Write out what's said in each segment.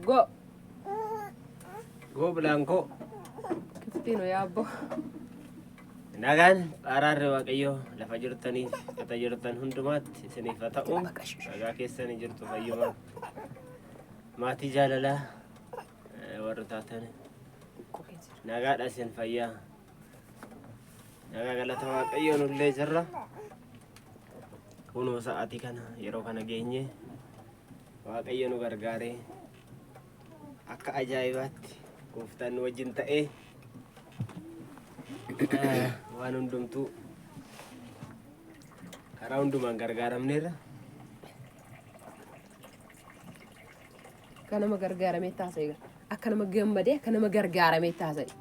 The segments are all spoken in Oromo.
Go. Goo Bilaankoo. Kiftii nu yaabboo. Nagaan araarri Waaqayyoo lafa jirtaniif bakka jirtan hundumaatti isiniif haa ta'u. Nagaa keessanii jirtu fayyuma. Maatii jaalalaa warra taatan nagaadha isin fayyaa. Nagaa galata Waaqayyoo nullee jirra. Kunoo sa'aatii kana yeroo kana geenye Waaqayyo nu gargaaree akka ajaa'ibaatti gooftaan nu wajjin ta'ee waan hundumtuu karaa hundumaan gargaaramneerra. Akka nama gargaaramee taasise egaa. Akka nama gammadee akka nama gargaaramee taasise.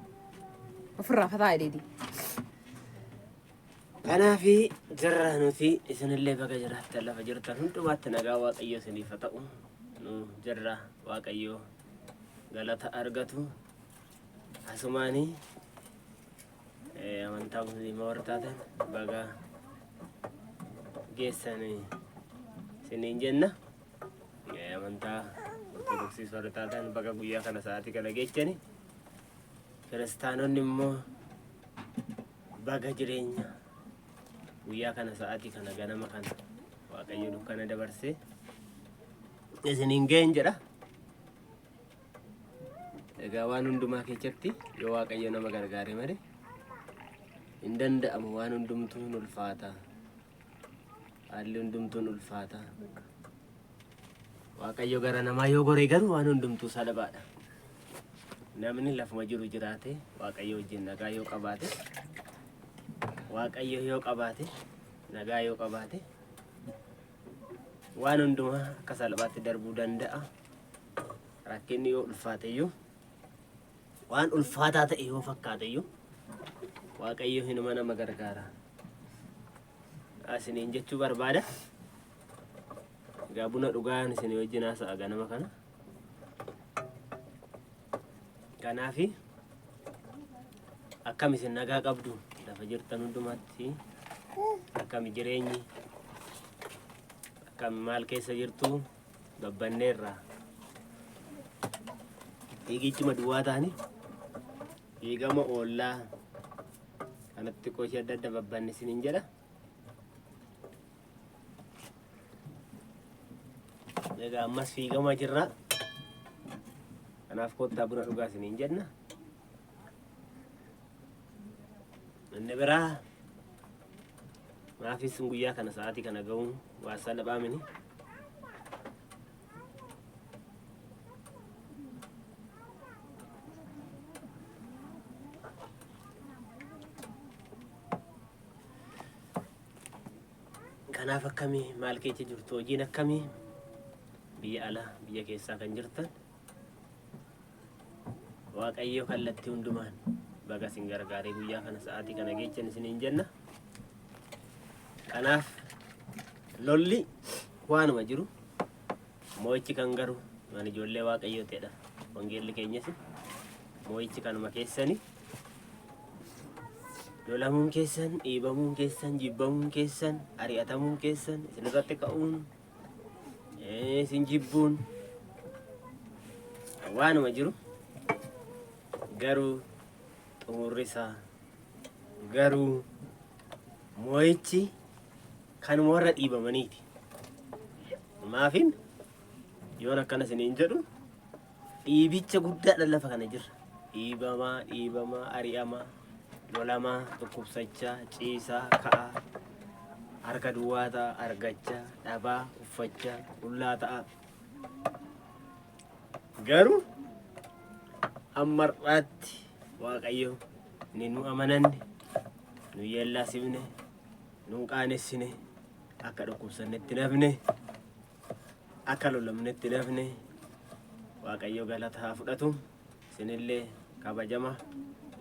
Ofirraa fataa jedheeti. Kanaafi jirra nuti isinillee baga jiraattan lafa jirtan hundumaatti nagaa Waaqayyo isiniif haa ta'u. Nu jirra Waaqayyo galata argatu. Asumaanii amantaa musliimaa warra taatan baga geessan isiniin jenna. Amantaa Ortodoksiis warra taatan baga guyyaa kana sa'aatii kana geechani. Kiristaanonni immoo Baga jireenya guyyaa kana sa'aatii kana ganama kana Waaqayyo dukkana dabarsee isiniin ga'een jedha. Egaa waan hundumaa keessatti yoo Waaqayyo nama gargaare malee hin danda'amu waan hundumtuu hin ulfaata. Haalli hundumtuu hin ulfaata. Waaqayyo gara namaa yoo gore garuu waan hundumtuu salphaadha. Namni lafuma jiru jiraate Waaqayyo wajjin nagaa yoo qabaate Waaqayyo yoo qabaate nagaa yoo qabaate waan hundumaa akka salphaatti darbuu danda'a. Rakkinni yoo ulfaate iyyuu waan ulfaataa ta'e yoo fakkaate iyyuu Waaqayyo hinuma nama gargaara. Isiniin jechuu barbaada. Egaa buna dhugaan isin wajjin haasa'a ganama kana. Kanaafi akkam isin nagaa qabdu lafa jirtan hundumaatti akkam jireenyi akkam maal keessa jirtu babbanneerra fiigichuma duwwaa ta'anii fiigama oollaa kanatti qoshii adda adda babbanne isiniin jedha. Egaa ammas fiigamaa jirra. Kanaaf kottaa buna dhugaa isiniin jenna. Inni biraa maafis guyyaa kana sa'aatii kana ga'uun waa salphaa mini. Kanaaf akkamii maal keessa jirtu hojiin akkamii biyya alaa biyya keessaa kan jirtan Waaqayyo kallattii hundumaan baga isin gargaaree guyyaa kana sa'aatii kana geechan isiniin jenna. Kanaaf lolli waanuma jiru moo'ichi kan garu waan ijoollee Waaqayyoo ta'edha. Wangeelli keenyas moo'ichi kanuma keessani. Lolamuun keessan, dhiibamuun keessan, jibbamuun keessan, ari'atamuun keessan, isin irratti ka'uun, isin jibbuun waanuma jiru garuu xumurri isaa garuu moo'ichi kanuma warra dhiibamaniiti. Maafin yoon akkana isiniin jedhu dhiibicha guddaadhaan lafa kana jirra. Dhiibamaa, dhiibamaa, ari'amaa, lolamaa, dhukkubsachaa, ciisaa, ka'aa, harka duwwaa ta'a, argachaa, dhabaa, uffachaa, qullaa ta'a. Garuu amma har'aatti Waaqayyo ni nu amananne, nu yeellaasifne, nu hin qaanessine, akka dhukkubsannetti hin hafne, akka lolamnetti hin hafne. Waaqayyo galata haa fudhatu. Isinillee kabajama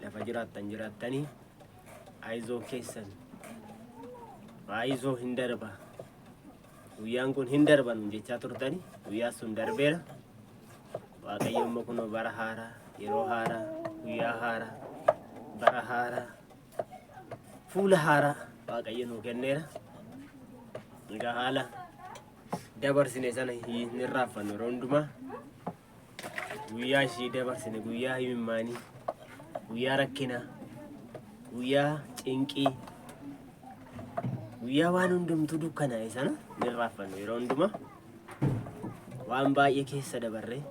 lafa jiraattan jiraattanii ayizoo keessan ayizoo hin darba guyyaan kun hin darba nuun jechaa turtani guyyaa sun darbeera. Waaqayyo immoo kunoo bara haaraa yeroo haaraa guyyaa haaraa bara haaraa fuula haaraa Waaqayyo nuu kenneera. Egaa haala dabarsine sana hin irraanfannu yeroo hundumaa. Guyyaa ishii dabarsine, guyyaa himimmaanii, guyyaa rakkinaa, guyyaa cinqii, guyyaa waan hundumtuu dukkanaa'e sana ni irraanfannu. Yeroo hundumaa waan baay'ee keessa dabarree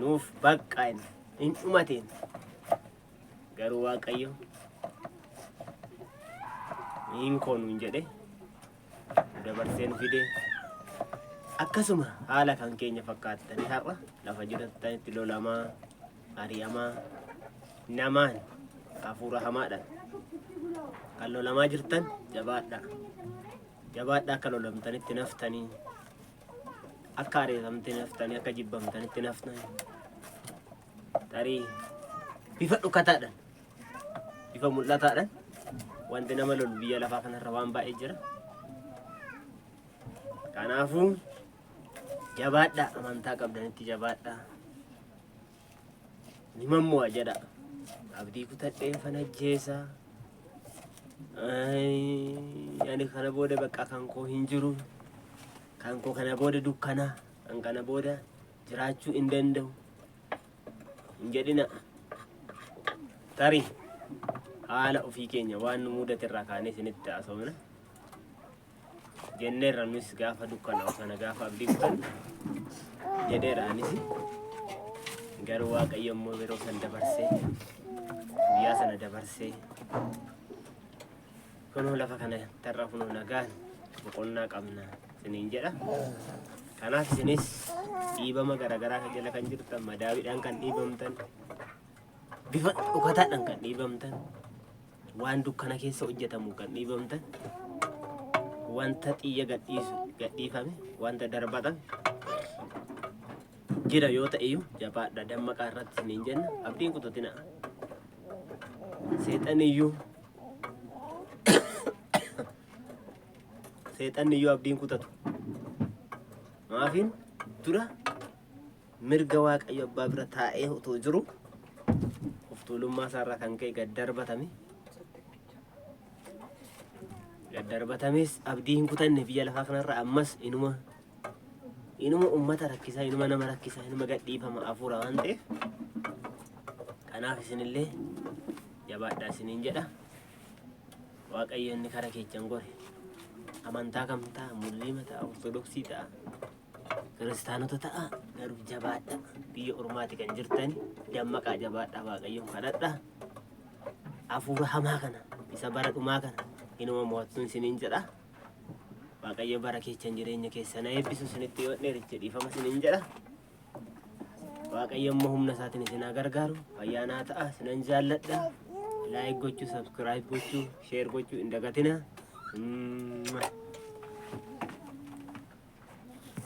nuuf baqqa'en hin dhumateen, garuu Waaqayyo niin koo nuun jedhe nu dabarsee nu fide. Akkasuma haala kan keenya fakkaattanii har'a lafa jirattanitti lolamaa, ari'amaa, namaan, hafuura hamaadhaan kan lolamaa jirtan, jabaadhaa. Jabaadhaa. Akka lolamtanitti naftanii, akka ari'atamtanii naftanii, akka jibbamtanitti naftanii, tarii bifa dhokataadhaan, bifa mul'ataadhaan wanti nama lolu biyya lafaa kanarra waan baay'ee jira. Kanaafuu jabaadhaa, amantaa qabdanitti jabaadhaa. Ni mammu'a jedha. Abdii kutadhee fan ajjeesaa. Ani kana booda bakka kan koo hin jiru. Kan koo kana booda dukkana. Kan kana booda jiraachuu hin danda'u hin jedhina. Tarii haala ofii keenya waan nu mudate irraa kaanee isinitti haasofna. Jenneerra nus gaafa dukkanaa'u sana, gaafa abdii kutannu jedheera anis. Garuu Waaqayyo immoo yeroo san dabarsee, guyyaa sana dabarsee, kunoo lafa kana tarra kunoo nagaan boqonnaa qabna isiniin jedha. Kanaaf isinis dhiibama garaagaraa kan jala kan jirtan, madaabiidhaan kan dhiibamtan, bifa dhokataadhaan kan dhiibamtan, waan dukkana keessa hojjetamu kan dhiibamtan, wanta xiyya gadhiisu gadhiifame, wanta darbatame jira yoo ta'e iyyuu, jabaadha, dammaqaa irratti isiniin jenna. Abdiin kutatina. Seexanni iyyuu abdiin kutatu. Maafiin dura mirga Waaqayyo abbaa bira taa'ee otoo jiru of tuulummaa isaarraa kan ka'e gad darbatame. Gad darbatames abdii hin kutanne. Biyya lafaa kanarra ammas inuma ummata rakkisaa, inuma nama rakkisaa, inuma gadhiifama hafuura waan ta'eef, kanaaf isinillee jabaadhaa isiniin jedha. Waaqayyo inni kara keechan gore, amantaa kam ta'a, Musliima ta'a, Ortodoksii ta'a, Kiristaanota ta'a, garuu jabaadha. Biyya ormaati kan jirtan dammaqaa, jabaadha, Waaqayyoon kadhadha. Hafuura hamaa kana isa bara dhumaa kana inuma mo'attuun isiniin jedha. Waaqayyo bara keechan, jireenya keessan haa eebbisu. Isinitti yoo dheeriche dhiifama isiniin jedha. Waaqayyo immoo humna isaatiin isin haa gargaaru. Fayyaa naa ta'a. Isinan jaalladha. Like gochuu, subscribe gochuu, share gochuu hin dagatina.